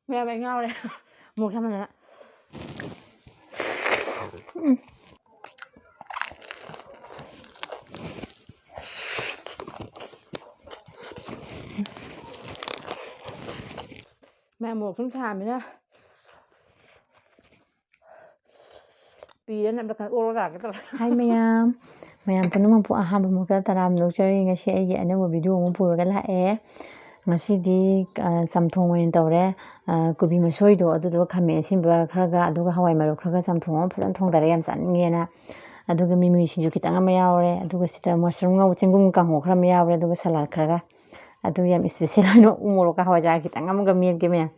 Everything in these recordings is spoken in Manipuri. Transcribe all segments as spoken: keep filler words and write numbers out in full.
ꯃꯌꯥꯝ ꯑꯩ ꯉꯥꯎꯔꯦ꯫ ꯃꯣꯔꯣꯛ ꯁꯥꯃꯟꯗꯅ꯫ ꯎꯝ꯫ ꯃꯌꯥꯝ ꯃꯣꯔꯣꯛ ꯁꯨꯝ ꯁꯥꯕꯅꯤꯅ ꯄꯤꯔꯦ ꯅꯝꯗ ꯈꯪꯗꯦ ꯑꯣꯔꯣ ꯇꯥꯒꯦ ꯇꯧꯔꯦ꯫ ꯍꯥꯏ ꯃꯌꯥꯝ, ꯃꯌꯥꯝ ꯄꯨꯝꯅꯃꯛꯄꯨ ꯑꯍꯥꯟꯕ ꯃꯛꯇꯗ ꯇꯔꯥꯝꯅ ꯑꯣꯛꯆꯔꯤ꯫ ꯉꯁꯤ ꯑꯩꯒꯤ ꯑꯅꯧꯕ video ꯑꯃ ꯄꯨꯔꯒ ꯂꯥꯛꯑꯦ꯫ ꯉꯁꯤꯗꯤ, ꯑ, ꯆꯝꯊꯣꯡ ꯑꯣꯏꯅ ꯇꯧꯔꯦ꯫ ꯑ, ꯀꯣꯕꯤ ꯃꯁꯣꯏꯗꯣ ꯑꯗꯨꯗꯨꯒ ꯈꯥꯃꯦꯟ ꯑꯁꯤꯟꯕ ꯈꯔꯒ ꯑꯗꯨꯒ ꯍꯋꯥꯏ ꯃꯔꯨ ꯈꯔꯒ ꯆꯝꯊꯣꯡ ꯑꯃ ꯐꯖꯅ ꯊꯣꯡꯗꯔꯦ, ꯌꯥꯝ ꯆꯥꯅꯤꯡꯉꯦꯅ꯫ ꯑꯗꯨꯒ ꯃꯤꯃꯤ ꯁꯤꯡꯖꯨ ꯈꯤꯇꯪ ꯑꯃ ꯌꯥꯎꯔꯦ꯫ ꯑꯗꯨꯒ ꯁꯤꯗ mushroom ꯉꯧ, ꯆꯦꯡꯒꯨꯝ ꯀꯥꯡꯍꯧ ꯈꯔ ꯑꯃ ꯌꯥꯎꯔꯦ꯫ ꯑꯗꯨꯒ salad ꯈꯔꯒ꯫ ꯑꯗꯨ ꯌꯥꯝ special ꯑꯣꯏꯅ ꯎ ꯃꯣꯔꯣꯛꯀ ꯍꯋꯥꯏꯖꯥꯔ ꯈꯤꯇꯪ ꯑꯃꯒ ꯃꯦꯠꯀꯦ ꯃꯌꯥꯝ꯫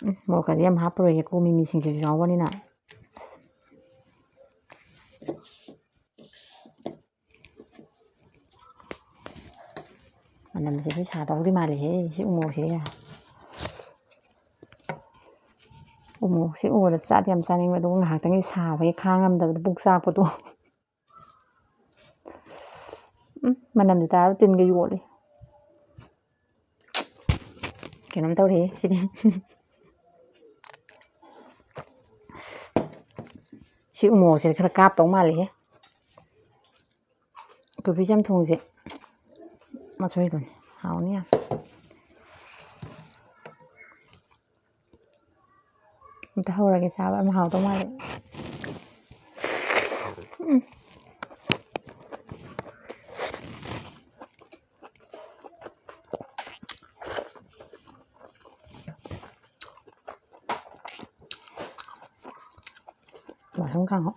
ꯎꯝ, ꯃꯣꯔꯣꯛꯀꯗꯤ ꯌꯥꯝ ꯍꯥꯞꯄꯔꯣꯏꯒꯦꯀꯣ, ꯃꯤꯃꯤ ꯁꯤꯡꯖꯨꯁꯨ ꯌꯥꯎꯕꯅꯤꯅ꯫ ꯑꯁ꯫ ꯃꯅꯝꯁꯤꯗꯤ ꯁꯥꯗꯧꯗꯤ ꯃꯥꯜꯂꯤꯍꯦ, ꯁꯤ ꯎ ꯃꯣꯔꯣꯛꯁꯤꯗꯤ꯫ ꯎ ꯃꯣꯔꯣꯛꯁꯤ ꯎꯕꯗ ꯆꯥꯗꯤ ꯌꯥꯝ ꯆꯥꯅꯤꯡꯕ, ꯑꯗꯨꯒ ꯉꯥꯏꯍꯥꯛꯇꯪꯒꯤ ꯁꯥꯕꯒꯤ ꯈꯥꯡ ꯉꯝꯗꯕꯗꯣ, ꯄꯨꯛ ꯆꯥꯛꯄꯗꯣ꯫ ꯎꯝ, ꯃꯅꯝꯁꯦ ꯇꯥꯕ ꯇꯤꯟꯒ ꯌꯣꯠꯂꯦ꯫ ꯀꯩꯅꯣꯝ ꯇꯧꯔꯦꯍꯦ ꯁꯤꯗꯤ꯫ ꯁꯤ ꯎ ꯃꯣꯔꯣꯛꯁꯦ ꯈꯔ ꯀꯥꯞꯇꯧ ꯃꯥꯜꯂꯦꯍꯦ꯫ ꯀꯣꯕꯤ ꯆꯝꯊꯣꯡꯁꯦ ꯃꯁꯣꯏꯗꯨꯅꯤ ꯍꯥꯎꯅꯤ ꯌꯥꯝ꯫ ꯑꯝꯇ ꯍꯧꯔꯒꯦ ꯆꯥꯕ, ꯌꯥꯝ ꯍꯥꯎꯗꯧ ꯃꯥꯜꯂꯦ꯫ ꯎꯝ꯫ ꯃꯁꯔꯨꯝ ꯀꯥꯡꯍꯧ꯫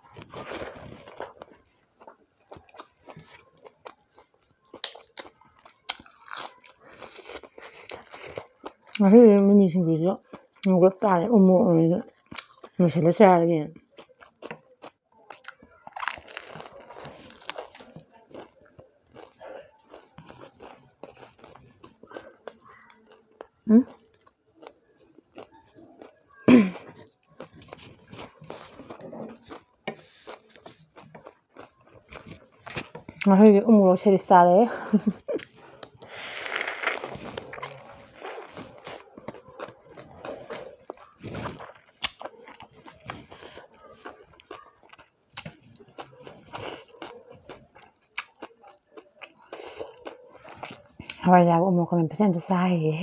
ꯉꯁꯤꯗꯤ ꯃꯤꯃꯤ ꯁꯤꯡꯖꯨꯁꯨ ꯉꯧꯔꯞ ꯇꯥꯔꯦ, ꯎ ꯃꯣꯔꯣꯛ ꯑꯣꯏꯅ ꯅꯣꯏꯁꯤꯜꯂ ꯆꯥꯔꯒꯦ꯫ ꯎꯝ꯫ ꯉꯁꯤꯗꯤ ꯎ ꯃꯣꯔꯣꯛ series ꯇꯥꯔꯦ꯫ ꯍꯋꯥꯏꯖꯥꯔꯒ ꯎ ꯃꯣꯔꯣꯛꯀ ꯃꯦꯠꯄꯁꯦ ꯑꯝꯇ ꯆꯥꯈꯤꯒꯦ꯫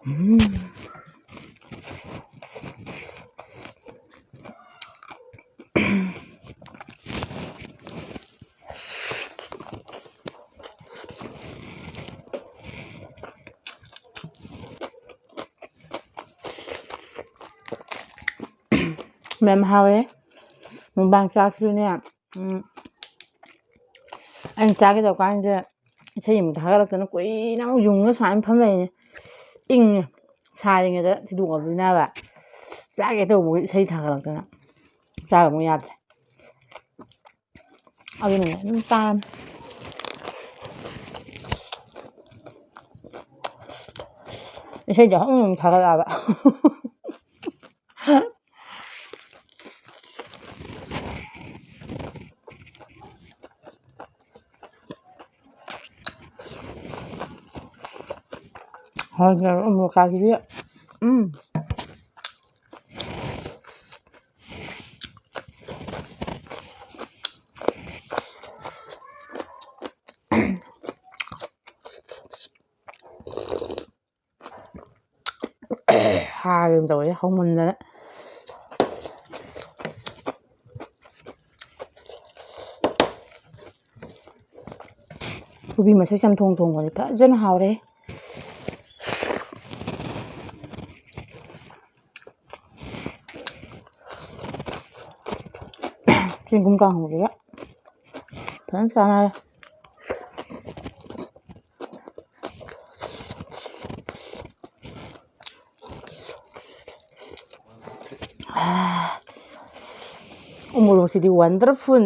ꯎꯝ꯫ ꯃꯌꯥꯝ ꯍꯥꯎꯋꯦ꯫ ꯃꯨꯛꯕꯥꯡ ꯆꯥꯛꯁꯤꯁꯨꯅꯦ, ꯎꯝ, ꯑꯩꯅ ꯆꯥꯒꯦ ꯇꯧꯀꯥꯟꯁꯤꯗ ꯏꯁꯩ ꯑꯃꯨꯛ ꯊꯥꯒꯠꯂꯛꯇꯅ ꯀꯨꯏꯅ ꯑꯃꯨꯛ ꯌꯨꯡꯉꯒ ꯁꯨꯃꯥꯏꯅ ꯐꯝ ꯂꯩꯅꯦ꯫ ꯏꯪꯉꯦ꯫ ꯁꯥꯔꯤꯉꯩꯗ ꯊꯤꯗꯣꯛꯑꯕꯅꯤꯅꯕ꯫ ꯆꯥꯒꯦ ꯇꯧꯕꯒꯤ ꯏꯁꯩ ꯊꯥꯒꯠꯂꯛꯇꯅ ꯆꯥꯕ ꯑꯃꯨꯛ ꯌꯥꯗ꯭ꯔꯦ꯫ ꯑꯗꯨꯅꯅꯦ ꯑꯗꯨꯝ ꯆꯥꯔꯅꯤ꯫ ꯏꯁꯩꯗꯣ ꯍꯧꯅ ꯑꯃꯨꯛ ꯊꯥꯒꯠꯂꯛꯑꯕ꯫ ꯍꯣꯏ, ꯎ ꯃꯣꯔꯣꯛ ꯀꯥꯕꯤꯗꯤ, ꯎꯝ꯫ ꯍꯥꯒꯦ ꯇꯧꯋꯦ ꯍꯧꯃꯟꯗꯅ꯫ ꯀꯣꯕꯤ ꯃꯁꯣꯏ ꯆꯝꯊꯣꯡ ꯊꯣꯡꯕꯗꯤ ꯐꯖꯅ ꯍꯥꯎꯔꯦ꯫ ꯆꯦꯡꯒꯨꯝ ꯀꯥꯡꯍꯧꯁꯤꯒ ꯐꯖꯅ ꯆꯥꯟꯅꯔꯦ꯫ ꯎ ꯃꯣꯔꯣꯛꯁꯤꯗꯤ wonderful꯫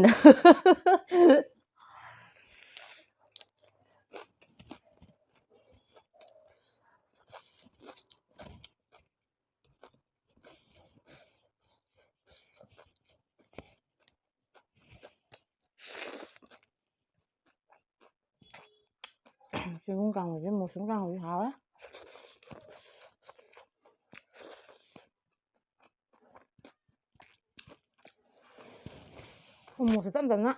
ꯆꯦꯡꯒꯨꯝ ꯀꯥꯡꯍꯧꯁꯦ, ꯃꯨꯁꯨꯝ ꯀꯥꯡꯍꯧꯁꯦ ꯍꯥꯎꯋꯦ꯫ ꯎ ꯃꯣꯔꯣꯛꯁꯦ ꯇꯞ ꯇꯞꯅ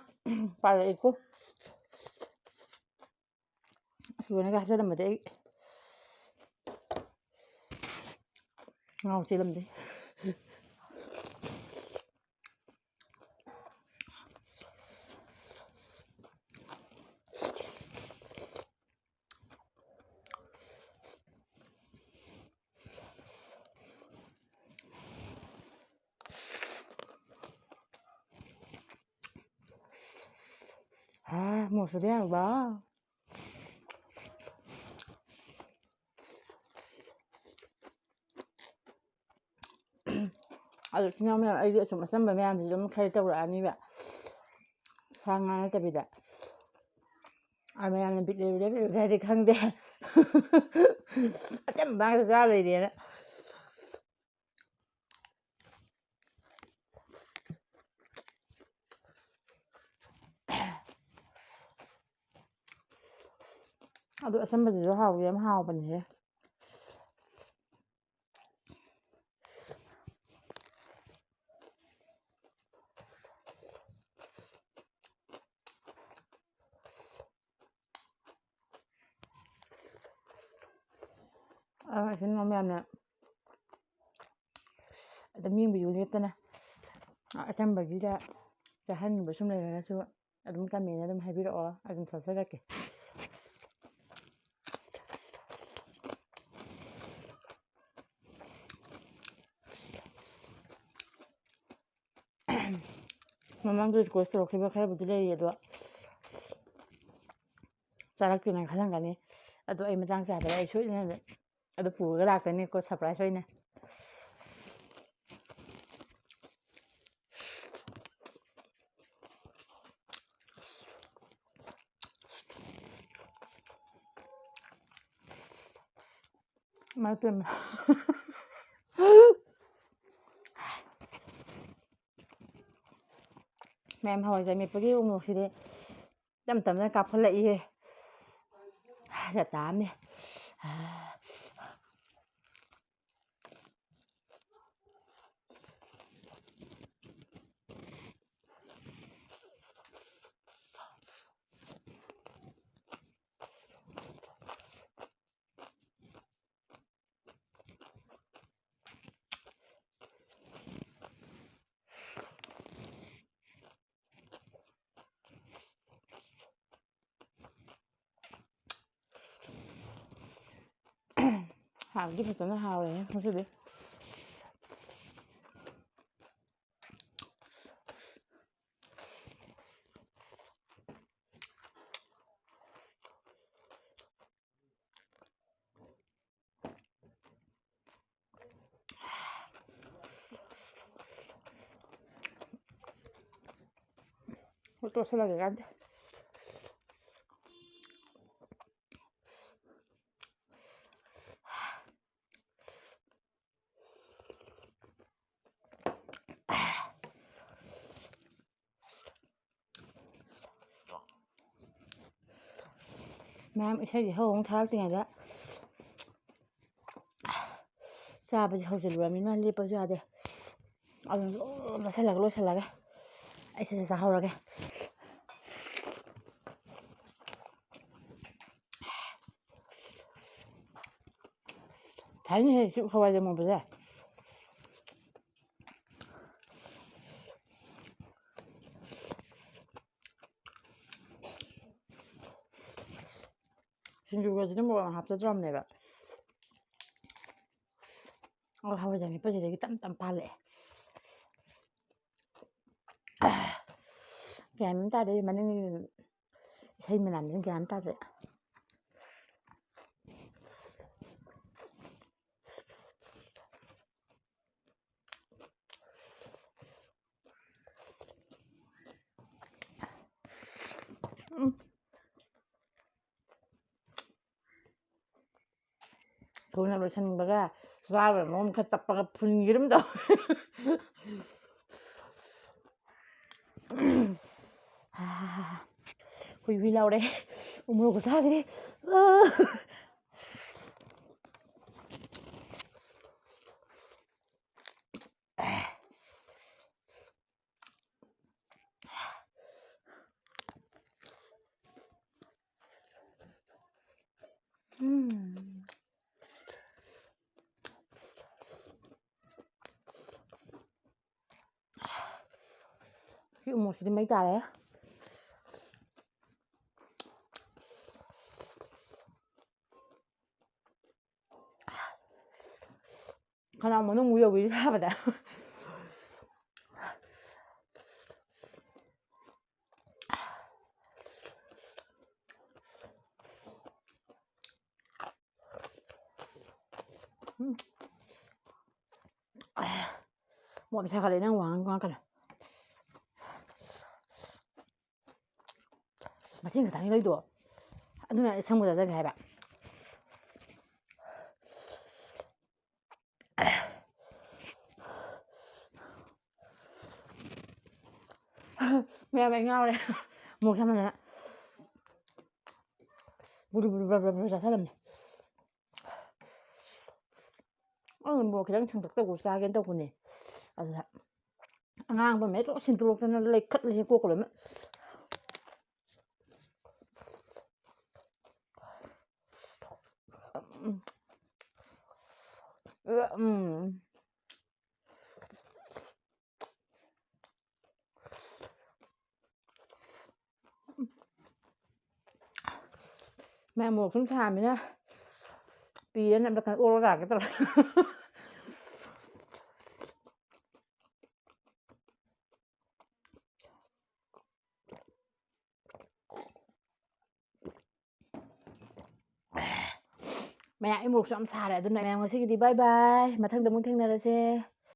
ꯄꯥꯏꯔꯛꯏꯀꯣ꯫ ꯁꯨꯒꯅꯒ ꯍꯥꯞꯆꯜꯂꯝꯕꯗꯤ ꯑꯩ ꯉꯥꯎ ꯆꯦꯜꯂꯝꯗꯦ꯫ ꯍꯥ, ꯃꯣꯔꯣꯛꯁꯨ ꯑꯗꯨ ꯌꯥꯝꯕ꯫ ꯑꯗꯨ ꯏꯆꯤꯟ ꯏꯅꯥꯎ ꯃꯌꯥꯝ, ꯑꯩꯗꯤ ꯑꯁꯨꯝ ꯑꯆꯝꯕ ꯃꯌꯥꯝꯁꯤ ꯑꯗꯨꯝ ꯈꯔ ꯇꯧꯔꯛꯑꯅꯤꯕ, ꯁꯥ ꯉꯥ ꯅꯠꯇꯕꯤꯗ꯫ ꯑꯥ, ꯃꯌꯥꯝꯅ ꯕꯤꯠ ꯂꯩꯔꯨꯔꯦ, ꯂꯩꯔꯨꯔꯦ ꯍꯥꯏꯗꯤ ꯈꯪꯗꯦ꯫ ꯑꯆꯝꯕ ꯉꯥꯛꯇ ꯆꯥ ꯂꯩꯔꯦꯅ꯫ ꯑꯗꯨ ꯑꯆꯝꯕꯁꯤꯁꯨ ꯍꯥꯎꯗꯤ ꯌꯥꯝ ꯍꯥꯎꯕꯅꯦꯍꯦ꯫ ꯑ, ꯏꯆꯤꯟ ꯏꯅꯥꯎ ꯃꯌꯥꯝꯅ ꯑꯗꯨꯝ ꯌꯦꯡꯕꯤꯌꯨ ꯂꯦꯞꯇꯅ꯫ ꯑ, ꯑꯆꯝꯕꯒꯤꯗ ꯆꯥꯍꯟꯅꯤꯡꯕ ꯁꯨꯝ ꯂꯩꯔꯒꯁꯨ ꯑꯗꯨꯝ comment ꯑꯗꯨꯝ ꯍꯥꯏꯕꯤꯔꯛꯑꯣ, ꯑꯗꯨꯝ ꯆꯥꯖꯔꯛꯀꯦ꯫ ꯃꯃꯥꯡꯗ request ꯇꯧꯔꯛꯈꯤꯕ ꯈꯔꯕꯨꯗꯤ ꯂꯩꯔꯤ, ꯑꯗꯣ ꯆꯥꯔꯛꯇꯦꯅ ꯈꯜꯂꯝꯒꯅꯤ꯫ ꯑꯗꯣ ꯑꯩ ꯃꯇꯥꯡ ꯆꯥꯕꯗ ꯑꯩ ꯁꯣꯏꯗꯅ ꯑꯗꯨ ꯄꯨꯔꯒ ꯂꯥꯛꯀꯅꯤꯀꯣ, surprise ꯑꯣꯏꯅ꯫ ꯏꯃꯥꯏ ꯄꯦꯝꯃ꯫ ꯃꯌꯥꯝ ꯍꯋꯥꯏꯖꯥꯔ ꯃꯦꯠꯄꯒꯤ ꯎꯃꯣꯔꯣꯛꯁꯤꯗꯤ ꯇꯞ ꯇꯞꯅ ꯀꯥꯞꯈꯠꯂꯛꯏꯍꯦ꯫ ꯖꯥꯠ ꯖꯥꯠ ꯑꯃꯅꯤ꯫ ꯍꯥꯎꯗꯤ ꯐꯖꯅ ꯍꯥꯎꯔꯦ ꯉꯁꯤꯗꯤ꯫ ꯇꯣꯠꯁꯜꯂꯒꯦ ꯀꯥꯟꯗꯦ꯫ ꯃꯌꯥꯝ ꯏꯁꯩꯁꯦ ꯍꯧ ꯑꯃꯨꯛ ꯊꯥꯔꯛꯇ꯭ꯔꯤꯉꯩꯗ ꯆꯥꯕꯁꯦ ꯍꯧꯖꯤꯜꯂꯨꯔꯕꯅꯤꯅ ꯂꯦꯞꯄꯁꯨ ꯌꯥꯗꯦ꯫ ꯑꯗꯨꯅ ꯂꯣꯏ ꯂꯣꯏꯁꯤꯜꯂꯒ ꯂꯣꯏꯁꯤꯜꯂꯒ ꯑꯩ ꯁꯠ ꯁꯠ ꯆꯥꯍꯧꯔꯒꯦ꯫ ꯊꯥꯏꯅꯍꯦ ꯁꯤ ꯍꯋꯥꯏꯖꯥꯔ ꯃꯨꯕꯁꯦ꯫ ꯁꯤꯡꯖꯨꯒꯁꯤꯗꯤ ꯃꯣꯔꯣꯛ ꯍꯥꯞꯆꯗ꯭ꯔꯕꯅꯦꯕ꯫ ꯑꯣ, ꯍꯋꯥꯏꯖꯥꯔ ꯃꯦꯠꯄꯁꯤꯗꯒꯤ ꯇꯞ ꯇꯞ ꯄꯥꯜꯂꯛꯑꯦ꯫ ꯒ꯭ꯌꯥꯟ ꯑꯃ ꯇꯥꯗꯦ, ꯃꯅꯤꯡꯒꯤ ꯏꯁꯩ ꯃꯌꯥꯝꯁꯤꯅ ꯒ꯭ꯌꯥꯟ ꯑꯃ ꯇꯥꯗꯦ꯫ ꯎꯝ꯫ ꯊꯨꯅ ꯂꯣꯏꯁꯤꯟꯕꯒ ꯆꯥꯕ ꯃꯑꯣꯡ ꯈꯔ ꯇꯞꯄꯒ ꯐꯨꯟꯒꯤꯔꯨꯝ ꯇꯧ꯫ ꯍꯨꯏ ꯍꯨꯏ ꯂꯥꯎꯔꯦ꯫ ꯎꯃꯣꯔꯣꯛ ꯈꯨꯁꯥꯁꯤꯗꯤ꯫ ꯎꯝ꯫ ꯁꯤ ꯎꯃꯣꯔꯣꯛꯁꯤꯗꯤ ꯃꯩ ꯇꯥꯔꯦ꯫ ꯈꯅꯥꯎ ꯃꯅꯨꯡ ꯌꯧꯕꯤꯁꯨ ꯁꯥꯕꯗ꯫ ꯎꯝ꯫ ꯃꯣꯠ ꯁꯥꯒꯠꯂꯦ ꯅꯪ ꯋꯥ ꯉꯥꯡ ꯉꯥꯡꯉꯛꯀꯅꯨ꯫ ꯃꯁꯤꯡ ꯈꯛꯇꯪꯅꯤ ꯂꯩꯗꯣ꯫ ꯑꯗꯨꯅ ꯑꯩ ꯑꯁꯪꯕ ꯆꯥꯖꯒꯦ ꯍꯥꯏꯕ꯫ ꯃꯌꯥꯝ ꯑꯩ ꯉꯥꯎꯔꯦ꯫ ꯃꯣꯔꯣꯛ ꯁꯥꯃꯟꯗꯅ꯫ ꯕꯨꯔꯨ ꯕꯨꯔꯨ ꯕ꯭ꯔ ꯕ꯭ꯔ ꯕ꯭ꯔ ꯆꯥꯁꯜꯂꯝꯃꯦ꯫ ꯑꯩꯅ ꯃꯣꯔꯣꯛ ꯈꯤꯇꯪ ꯁꯪꯇꯛ ꯇꯧꯕ ꯆꯥꯒꯦꯅ ꯇꯧꯕꯅꯦ꯫ ꯑꯗꯨꯗ ꯑꯉꯥꯡꯕ ꯃꯌꯥꯝ ꯂꯣꯏ ꯁꯤꯟꯗꯣꯛꯇꯅ ꯂꯩꯈꯠꯂꯦ ꯀꯣꯛꯀ ꯂꯣꯏꯅ꯫ ꯎꯝ꯫ ꯃꯌꯥꯝ ꯃꯣꯔꯣꯛ ꯁꯨꯝ ꯁꯥꯃꯤꯅ ꯄꯤꯔꯅ ꯑꯝꯇ ꯀꯩꯅꯣ ꯑꯣꯔꯣ ꯇꯥꯒꯦ ꯇꯧꯔꯦ꯫ ꯃꯌꯥꯝ ꯑꯩ ꯃꯣꯔꯣꯛꯁꯨ ꯌꯥꯝ ꯁꯥꯔꯦ, ꯑꯗꯨꯅ ꯃꯌꯥꯝ ꯉꯁꯤꯒꯤꯗꯤ bye bye, ꯃꯊꯪꯗ ꯑꯃꯨꯛ ꯊꯦꯡꯅꯔꯁꯦ꯫